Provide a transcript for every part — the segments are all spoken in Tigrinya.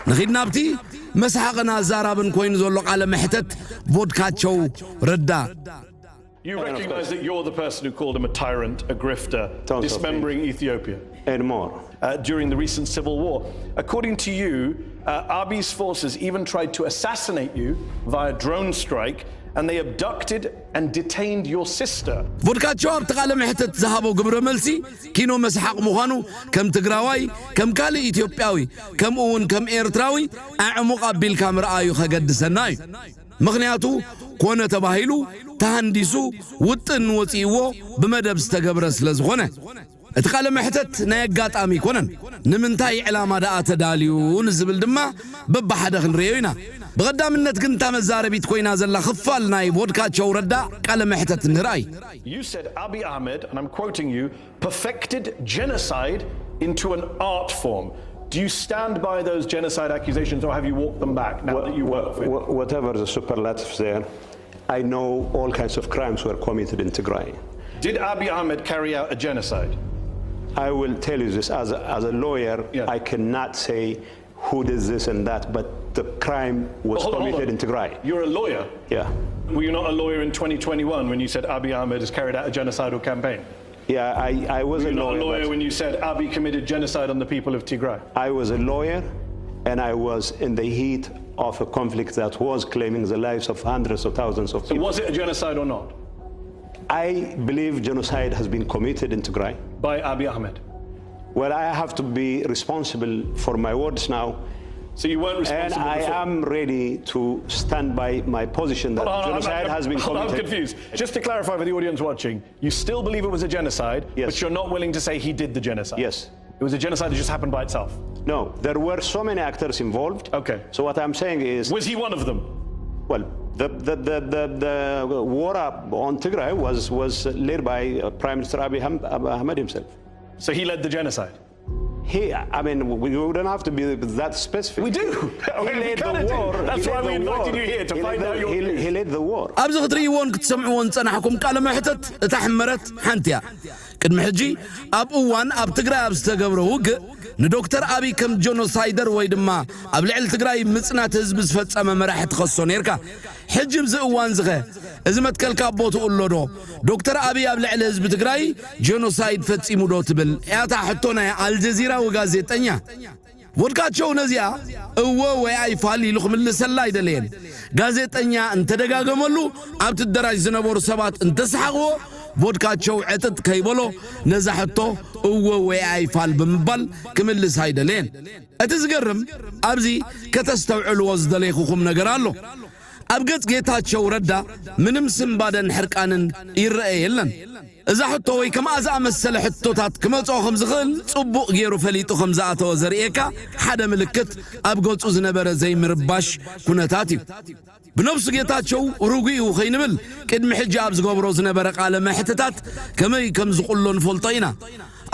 ንኺድ ናብቲ መስሓቕን ኣዛራብን ኮይኑ ዘሎ ቃለ መሕተት ቮድካቸው ረዳ። You recognize that you're the person who called him a tyrant, a grifter, Don't dismembering Ethiopia and more. Uh, during the recent civil war. According to you, uh, Abi's forces even tried to assassinate you via drone strike, and they abducted and detained your sister. ቮድካቸው ኣብቲ ቃለ መሕተት ዝሃቦ ግብረ መልሲ ኪኖ መስሓቕ ምዃኑ ከም ትግራዋይ ከም ካልእ ኢትዮጵያዊ ከምኡ እውን ከም ኤርትራዊ ኣዕሙቕ ኣቢልካ ምርኣዩ ከገድሰና እዩ። ምኽንያቱ ኮነ ተባሂሉ ተሃንዲሱ ውጥን ወፂእዎ ብመደብ ዝተገብረ ስለ ዝኾነ። እቲ ቃለ መሕተት ናይ ኣጋጣሚ ኣይኮነን። ንምንታይ ዕላማ ደኣ ተዳልዩ ንዝብል ድማ በብሓደ ክንርእዮ ኢና። ብቐዳምነት ግን እታ መዛረቢት ኮይና ዘላ ክፋል ናይ ቮድካቸው ረዳ ቃለ መሕተት ንርኣይ። You said Abiy Ahmed, and I'm quoting you, perfected genocide into an art form. Do you stand by those genocide accusations or have you walked them back now that you work for him? Whatever the superlatives there, I know all kinds of crimes were committed in Tigray. Did Abiy Ahmed carry out a genocide? I will tell you this as a, as a lawyer, Yeah. I cannot say who did this and that, but the crime was Hold on, hold committed on. in Tigray. You're a lawyer. Yeah. Were you not a lawyer in twenty twenty-one when you said Abiy Ahmed has carried out a genocidal campaign? Yeah, I, I was Were a you not lawyer. a lawyer but- when you said Abiy committed genocide on the people of Tigray? I was a lawyer and I was in the heat of a conflict that was claiming the lives of hundreds of thousands of So people. Was it a genocide or not? I believe genocide has been committed in Tigray. By Abiy Ahmed. Well, I have to be responsible for my words now. So you weren't And responsible I before. am ready to stand by my position that Hold on, I'm- genocide I'm- has been hold on, I'm committed. Confused. Just to clarify for the audience watching, you still believe it was a genocide, Yes. But you're not willing to say he did the genocide? Yes. It was a genocide that just happened by itself. No, there were so many actors involved. Okay. So what I'm saying is, Was he one of them? Well, the, the, the, the, the war up on Tigray was, was led by uh, Prime Minister Abiy Ham- Ahmed himself. So he led the genocide. He, I mean, we, we don't have to be that specific. We do. He We led kinda the do. war. That's He why led we the invited war. You here to He find led out the- your he, views. He led the war. ኣብዚ ክትርእይዎን ክትሰምዕዎን ዝጸናሕኩም ቃለ መሕተት እታ ሕመረት ሓንቲ እያ። ቅድሚ ሕጂ ኣብ እዋን ኣብ ትግራይ ኣብ ዝተገብረ ውግእ ንዶክተር ኣቢይ ከም ጀኖሳይደር ወይ ድማ ኣብ ልዕሊ ትግራይ ምጽናት ህዝቢ ዝፈጸመ መራሒ ትኸሶ ነርካ። ሕጂ ኣብዚ እዋን ዝኸ እዚ መትከልካ ኣብ ቦትኡ ኣሎ ዶ? ዶክተር ኣቢይ ኣብ ልዕሊ ህዝቢ ትግራይ ጀኖሳይድ ፈጺሙ ዶ ትብል እያታ ሕቶ ናይ ኣልጀዚራ ወጋዜጠኛ። ቮድካቸው ነዚኣ እወ ወይ ኣይፋል ኢሉ ክምልሰላ ኣይደለየን። ጋዜጠኛ እንተደጋገመሉ ኣብቲ ኣደራሽ ዝነበሩ ሰባት እንተሰሓቕዎ ቮድካቸው ዕጥጥ ከይበሎ ነዛ ሕቶ እወ ወይ ኣይፋል ብምባል ክምልስ ኣይደለየን። እቲ ዝገርም ኣብዚ ከተስተውዕልዎ ዝደለይኹኹም ነገር ኣሎ። ኣብ ገጽ ጌታቸው ረዳ ምንም ስንባደን ሕርቃንን ይረአ የለን። እዛ ሕቶ ወይ ከምኣ ዝኣመሰለ ሕቶታት ክመጽኦ ከም ዝኽእል ጽቡቕ ገይሩ ፈሊጡ ከም ዝኣተወ ዘርእየካ ሓደ ምልክት ኣብ ገጹ ዝነበረ ዘይምርባሽ ኩነታት እዩ። ብነብሱ ጌታቸው ርጉእ እዩ ከይንብል ቅድሚ ሕጂ ኣብ ዝገብሮ ዝነበረ ቃለ መሕትታት ከመይ ከም ዝቕሎ ንፈልጦ ኢና።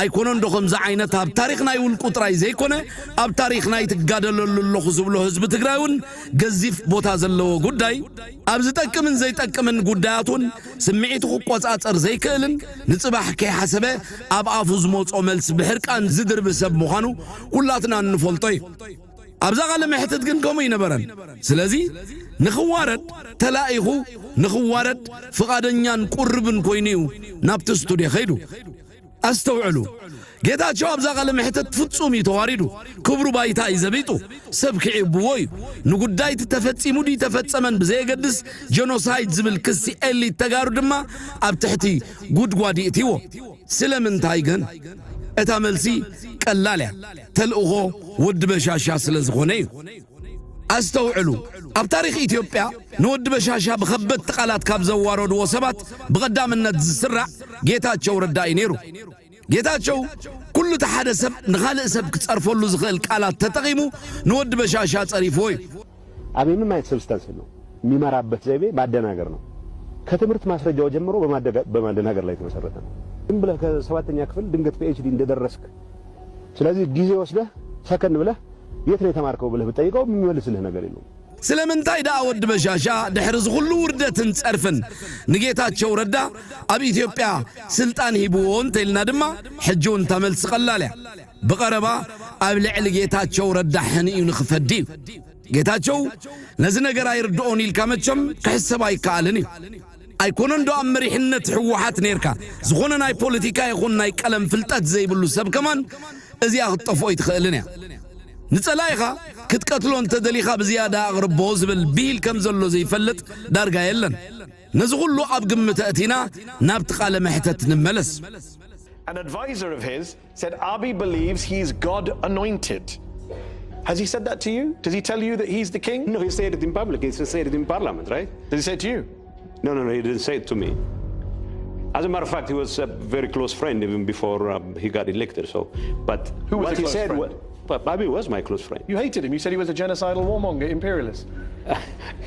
ኣይኮነን ዶ ከምዚ ዓይነት ኣብ ታሪኽ ናይ ውልቁ ጥራይ ዘይኮነ ኣብ ታሪኽ ናይ ትጋደለሉ ኣለኹ ዝብሎ ህዝቢ ትግራይ እውን ገዚፍ ቦታ ዘለዎ ጉዳይ ኣብ ዝጠቅምን ዘይጠቅምን ጉዳያት እውን ስምዒቱ ክቆጻጸር ዘይክእልን ንጽባሕ ከይሓሰበ ኣብ ኣፉ ዝመጾ መልሲ ብሕርቃን ዝድርቢ ሰብ ምዃኑ ኩላትና እንፈልጦ እዩ። ኣብዛ ቃለ መሕትት ግን ከምኡ ኣይነበረን። ስለዚ ንኽዋረድ ተላኢኹ ንኽዋረድ ፍቓደኛን ቁርብን ኮይኑ እዩ ናብቲ ስቱድዮ ከይዱ። ኣስተውዕሉ፣ ጌታቸው ኣብዛ ቃለ መሕተት ፍጹም እዩ ተዋሪዱ። ክብሩ ባይታ እዩ ዘቢጡ። ሰብ ክዒብዎ እዩ። ንጉዳይ እቲ ተፈጺሙ ድዩ ተፈጸመን ብዘየገድስ ጀኖሳይድ ዝብል ክሲ ኤሊት ተጋሩ ድማ ኣብ ትሕቲ ጉድጓድ ይእትይዎ። ስለምንታይ ግን? እታ መልሲ ቀላል እያ። ተልእኾ ወዲ በሻሻ ስለ ዝኾነ እዩ። ኣስተውዕሉ፣ ኣብ ታሪኽ ኢትዮጵያ ንወዲ በሻሻ ብኸበድቲ ቃላት ካብ ዘዋረድዎ ሰባት ብቐዳምነት ዝስራዕ ጌታቸው ረዳ እዩ ነይሩ። ጌታቸው ኩሉ እቲ ሓደ ሰብ ንኻልእ ሰብ ክጸርፈሉ ዝኽእል ቃላት ተጠቒሙ ንወዲ በሻሻ ጸሪፍዎ እዩ። አብይ ምንም አይነት ሰብስታንስ የለውም። የሚመራበት ዘይቤ ማደናገር ነው። ከትምህርት ማስረጃው ጀምሮ በማደጋ- በማደናገር ላይ የተመሰረተ ነው። ዝም ብለህ ከሰባተኛ ክፍል ድንገት ፒኤችዲ እንደደረስክ፣ ስለዚህ ጊዜ ወስደህ ሰከን ብለህ የት ነው የተማርከው ብለህ ብትጠይቀው የሚመልስልህ ነገር የለውም። ስለምንታይ ደኣ ወዲ በሻሻ ድሕሪ እዚ ኩሉ ውርደትን ጸርፍን ንጌታቸው ረዳ ኣብ ኢትዮጵያ ስልጣን ሂብዎ እንተኢልና ድማ ሕጂ እውን እታ መልሲ ቀላል እያ። ብቐረባ ኣብ ልዕሊ ጌታቸው ረዳ ሕንኡ ንኽፈዲ እዩ። ጌታቸው ነዚ ነገር ኣይርድኦን ኢልካ መቸም ክሕሰብ ኣይከኣልን እዩ። ኣይኮነን ዶ ኣብ መሪሕነት ህወሓት ኔርካ ዝኾነ ናይ ፖለቲካ ይኹን ናይ ቀለም ፍልጠት ዘይብሉ ሰብ ከማን እዚኣ ክትጠፍኦ ኣይትኽእልን እያ። ንጸላኢኻ ክትቀትሎ እንተደሊኻ ብዝያዳ ኣቕርቦ ዝብል ብሂል ከም ዘሎ ዘይፈልጥ ዳርጋ የለን። ነዚ ኩሉ ኣብ ግምት ኣእቲና ናብቲ ቃለ መሕተት ንመለስ። An advisor of his said Abiy believes he's God anointed. Has he said that to you? Does he tell you that he's the king? No, he said it in public. He said it in parliament, right? Did he say it to you? No, no, no, he didn't say it to me. As a matter of fact, he was a very close friend even before um, he got elected. So, but Who was what a he close said friend? Wa- but Bobby was my close friend. You hated him. You said he was a genocidal warmonger, imperialist.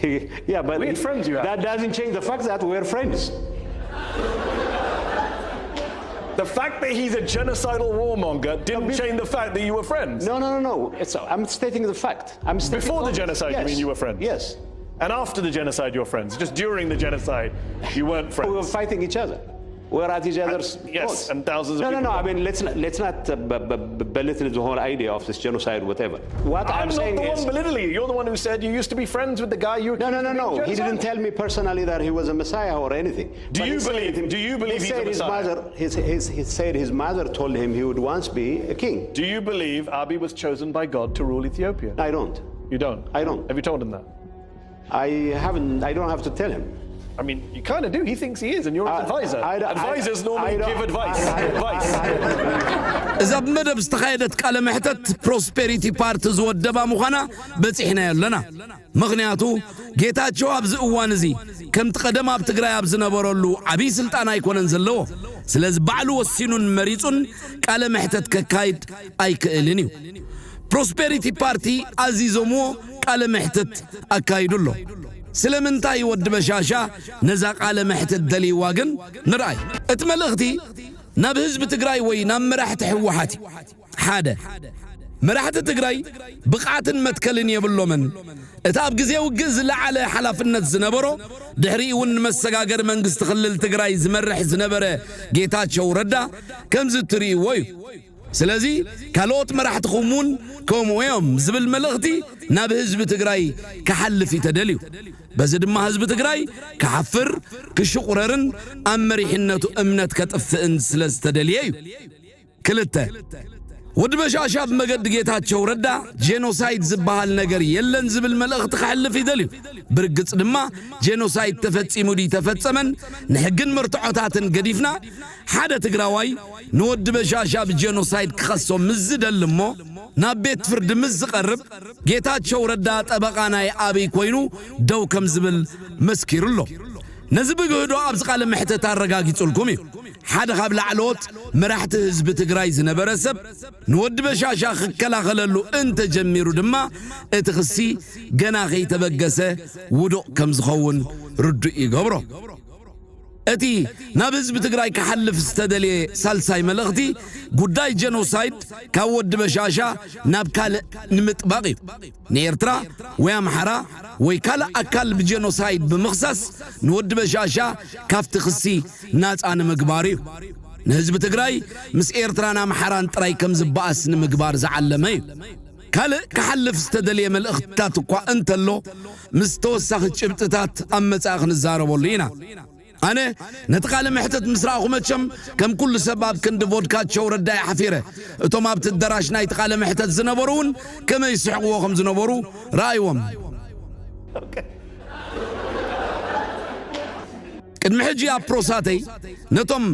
He- yeah, but We had he- friends you had. That doesn't change the fact that we're friends. The fact that he's a genocidal warmonger didn't change the fact that you were friends. No, no, no, no. It's, I'm stating the fact. I'm stating Before the honest. Genocide, Yes. You mean you were friends? Yes. And after the genocide, you're friends. Just during the genocide, you weren't friends. We were fighting each other. We were at each other's Yes, throats. And thousands No, of no, people. No. I mean, let's not, let's not uh, b- b- b- belittle the whole idea of this genocide, whatever. What I'm, I'm not saying the is, one belittling you. You're the one who said you used to be friends with the guy you. No, no, no, no. He didn't tell me personally that he was a messiah or anything. Do you believe? Do you believe he's a messiah? His mother, his, his, he said his mother told him he would once be a king. Do you believe Abiy was chosen by God to rule Ethiopia? I don't. You don't. I don't. Have you told him that? I haven't. I don't have to tell him. I mean, you kind of do. He thinks he is, and you're his I- advisor. I- I- Advisors normally I don't- give advice. I- I- Advice. እዛ ኣብ መደብ ዝተኻየደት ቃለ መሕተት ፕሮስፔሪቲ ፓርቲ ዝወደባ ምዃና በጺሕናዮ ኣለና። ምኽንያቱ ጌታቸው ኣብዚ እዋን እዚ ከምቲ ቀደም ኣብ ትግራይ ኣብ ዝነበረሉ ዓብዪ ስልጣን ኣይኮነን ዘለዎ። ስለዚ ባዕሉ ወሲኑን መሪጹን ቃለ መሕተት ከካይድ ኣይክእልን እዩ። ፕሮስፔሪቲ ፓርቲ ኣዚዞምዎ ቃለ መሕተት ኣካይዱ ኣሎ። ስለምንታይ ወዲ በሻሻ ነዛ ቃለ መሕተት ደልይዋ ግን ንርኣይ። እቲ መልእኽቲ ናብ ህዝቢ ትግራይ ወይ ናብ መራሕቲ ህወሓት እዩ። ሓደ፣ መራሕቲ ትግራይ ብቕዓትን መትከልን የብሎምን። እቲ ኣብ ግዜ ውግእ ዝለዓለ ሓላፍነት ዝነበሮ፣ ድሕሪኡ እውን ንመሰጋገሪ መንግስቲ ክልል ትግራይ ዝመርሕ ዝነበረ ጌታቸው ረዳ ከምዚ እትርእይዎ እዩ። ስለዚ ካልኦት መራሕትኹም እውን ከምኡ እዮም ዝብል መልእኽቲ ናብ ህዝቢ ትግራይ ክሓልፍ እዩ ተደልዩ። በዚ ድማ ህዝቢ ትግራይ ክሓፍር፣ ክሽቑረርን ኣብ መሪሕነቱ እምነት ከጥፍእን ስለ ዝተደልየ እዩ። ክልተ፣ ወዲ በሻሻ ብመገዲ ጌታቸው ረዳ ጄኖሳይድ ዝበሃል ነገር የለን ዝብል መልእኽቲ ከሕልፍ ይደልዩ። ብርግጽ ድማ ጄኖሳይድ ተፈጺሙ ድዩ ተፈጸመን ንሕግን መርትዖታትን ገዲፍና ሓደ ትግራዋይ ንወዲ በሻሻ ብጄኖሳይድ ክኸሶ ምስ ዝደሊ እሞ ናብ ቤት ፍርዲ ምስ ዝቐርብ ጌታቸው ረዳ ጠበቓ ናይ ኣብይ ኮይኑ ደው ከም ዝብል መስኪሩ ኣሎ። ነዚ ብግህዶ ኣብዚ ቃለ መሕተት ኣረጋጊጹልኩም እዩ። ሓደ ካብ ላዕለዎት መራሕቲ ህዝቢ ትግራይ ዝነበረ ሰብ ንወዲ በሻሻ ክከላኸለሉ እንተጀሚሩ ድማ እቲ ክሲ ገና ከይተበገሰ ውዱቕ ከም ዝኸውን ርዱእ ይገብሮ። እቲ ናብ ህዝቢ ትግራይ ክሓልፍ ዝተደልየ ሳልሳይ መልእኽቲ ጉዳይ ጀኖሳይድ ካብ ወዲ በሻሻ ናብ ካልእ ንምጥባቕ እዩ። ንኤርትራ ወይ ኣምሓራ ወይ ካልእ ኣካል ብጀኖሳይድ ብምኽሳስ ንወዲ በሻሻ ካብቲ ክሲ ናጻ ንምግባር እዩ። ንህዝቢ ትግራይ ምስ ኤርትራን ኣምሓራን ጥራይ ከም ዝበኣስ ንምግባር ዝዓለመ እዩ። ካልእ ክሓልፍ ዝተደልየ መልእኽትታት እኳ እንተሎ ምስ ተወሳኺ ጭብጥታት ኣብ መጻኢ ክንዛረበሉ ኢና። ኣነ ነቲ ቃለ መሕተት ምስ ረኣኹ መቸም ከም ኩሉ ሰብ ኣብ ክንዲ ቮድካቸው ረዳይ ሓፊረ። እቶም ኣብቲ ኣዳራሽ ናይቲ ቃለ መሕተት ዝነበሩ እውን ከመይ ይስሕቕዎ ከም ዝነበሩ ረኣይዎም። ቅድሚ ሕጂ ኣብ ፕሮሳተይ ነቶም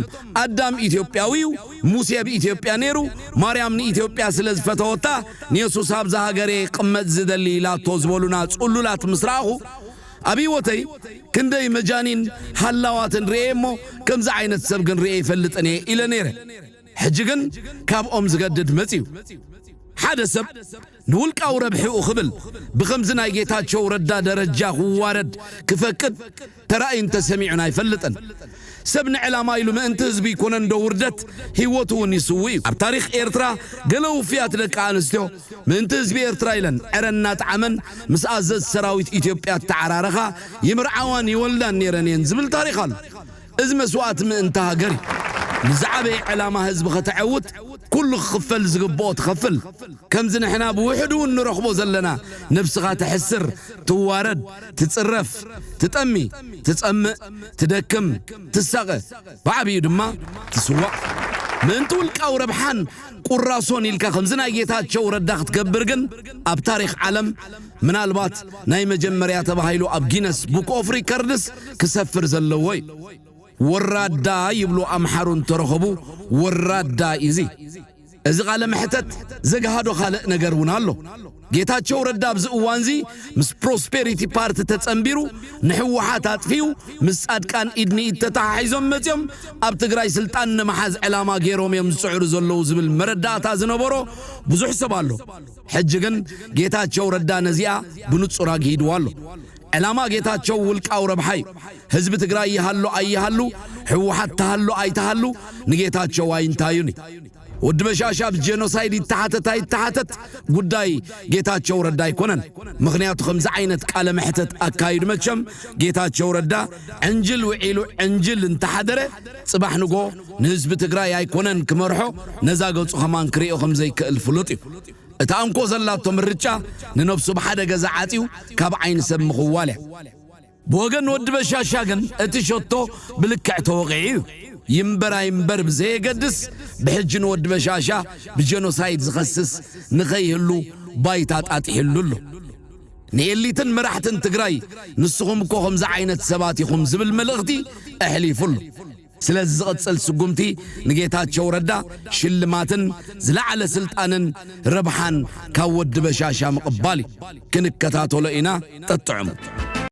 ኣዳም ኢትዮጵያዊ እዩ፣ ሙሴ ኣብ ኢትዮጵያ ነይሩ፣ ማርያም ንኢትዮጵያ ስለ ዝፈተወታ ንየሱስ ኣብዛ ሃገር እየ ክቕመጥ ዝደሊ ኢላቶ ዝበሉና ጽሉላት ምስ ረኣኹ ኣብ ህይወተይ ክንደይ መጃኒን ሃላዋትን ርእየ እሞ ከምዚ ዓይነት ሰብ ግን ርእየ ይፈልጥን እየ ኢለ ነይረ። ሕጂ ግን ካብኦም ዝገድድ መጺኡ። ሓደ ሰብ ንውልቃዊ ረብሕኡ ክብል ብኸምዚ ናይ ጌታቸው ረዳ ደረጃ ክዋረድ ክፈቅድ ተራእዩን ተሰሚዑን ኣይፈልጥን። ሰብ ንዕላማ ኢሉ ምእንቲ ህዝቢ ይኮነ እንዶ ውርደት ህይወቱ እውን ይስው እዩ። ኣብ ታሪኽ ኤርትራ ገለ ውፍያት ደቂ ኣንስትዮ ምእንቲ ህዝቢ ኤርትራ ኢለን ዕረ እናጠዓመን ምስ ኣዘዝ ሰራዊት ኢትዮጵያ ተዓራረኻ ይምርዓዋን ይወልዳን ነይረን እየን ዝብል ታሪኽ ኣሎ። እዚ መስዋእቲ ምእንቲ ሃገር እዩ። ንዝዓበየ ዕላማ ህዝቢ ከተዐውት ኩሉ ክኽፈል ዝግብኦ ትኸፍል። ከምዚ ንሕና ብውሕዱ እውን ንረኽቦ ዘለና፣ ነብስኻ ተሕስር፣ ትዋረድ፣ ትጽረፍ፣ ትጠሚ፣ ትጸምእ፣ ትደክም፣ ትሳቐ፣ ብዓብዩ ድማ ትስዋእ። ምእንቲ ውልቃዊ ረብሓን ቁራሶን ኢልካ ከምዚ ናይ ጌታቸው ረዳ ክትገብር ግን፣ ኣብ ታሪኽ ዓለም ምናልባት ናይ መጀመርያ ተባሂሉ ኣብ ጊነስ ቡክ ኦፍ ሪከርድስ ክሰፍር ዘለዎ እዩ። ወራዳ ይብሉ ኣምሓሩ እንተረኸቡ፣ ወራዳ እዩ እዚ። እዚ ቃለ መሕተት ዘግሃዶ ካልእ ነገር እውን ኣሎ። ጌታቸው ረዳ ኣብዚ እዋንዚ ምስ ፕሮስፔሪቲ ፓርቲ ተጸንቢሩ፣ ንሕወሓት ኣጥፊኡ፣ ምስ ጻድቃን ኢድ ንኢድ ተተሓሒዞም መጺኦም ኣብ ትግራይ ስልጣን ንምሓዝ ዕላማ ገይሮም እዮም ዝጽዕሩ ዘለዉ ዝብል መረዳእታ ዝነበሮ ብዙሕ ሰብ ኣሎ። ሕጂ ግን ጌታቸው ረዳ ነዚኣ ብንጹር ኣግሂድዋ ኣሎ። ዕላማ ጌታቸው ውልቃዊ ረብሓ እዩ። ህዝቢ ትግራይ ይሃሉ ኣይሃሉ፣ ህወሓት ትሃሉ ኣይትሃሉ፣ ንጌታቸው ኣይንታዩን እዩ። ወዲ በሻሻ ብጄኖሳይድ ይተሓተት ኣይተሓተት ጉዳይ ጌታቸው ረዳ ኣይኮነን። ምኽንያቱ ከምዚ ዓይነት ቃለ መሕተት ኣካይዱ መቸም ጌታቸው ረዳ ዕንጅል ውዒሉ ዕንጅል እንተሓደረ፣ ጽባሕ ንጎ ንህዝቢ ትግራይ ኣይኮነን ክመርሖ፣ ነዛ ገጹ ከማን ክርእዮ ከም ዘይክእል ፍሉጥ እዩ። እታ እንኮ ዘላቶ ምርጫ ንነብሱ ብሓደ ገዛ ዓጽዩ ካብ ዓይኒ ሰብ ምኽዋል እያ። ብወገን ወዲ በሻሻ ግን እቲ ሸቶ ብልክዕ ተወቒዑ እዩ። ይንበር ኣይንበር ብዘየገድስ፣ ብሕጂ ንወዲ በሻሻ ብጀኖሳይድ ዝኸስስ ንኸይህሉ ባይታ ጣጢሕሉ ኣሎ። ንኤሊትን መራሕትን ትግራይ፣ ንስኹም እኮ ከምዚ ዓይነት ሰባት ኢኹም ዝብል መልእኽቲ ኣሕሊፉ ኣሎ። ስለዚ ዝቕጽል ስጉምቲ ንጌታቸው ረዳ ሽልማትን ዝለዓለ ስልጣንን ረብሓን ካብ ወዲ በሻሻ ምቕባል እዩ። ክንከታተሎ ኢና። ጠጥዕሙ።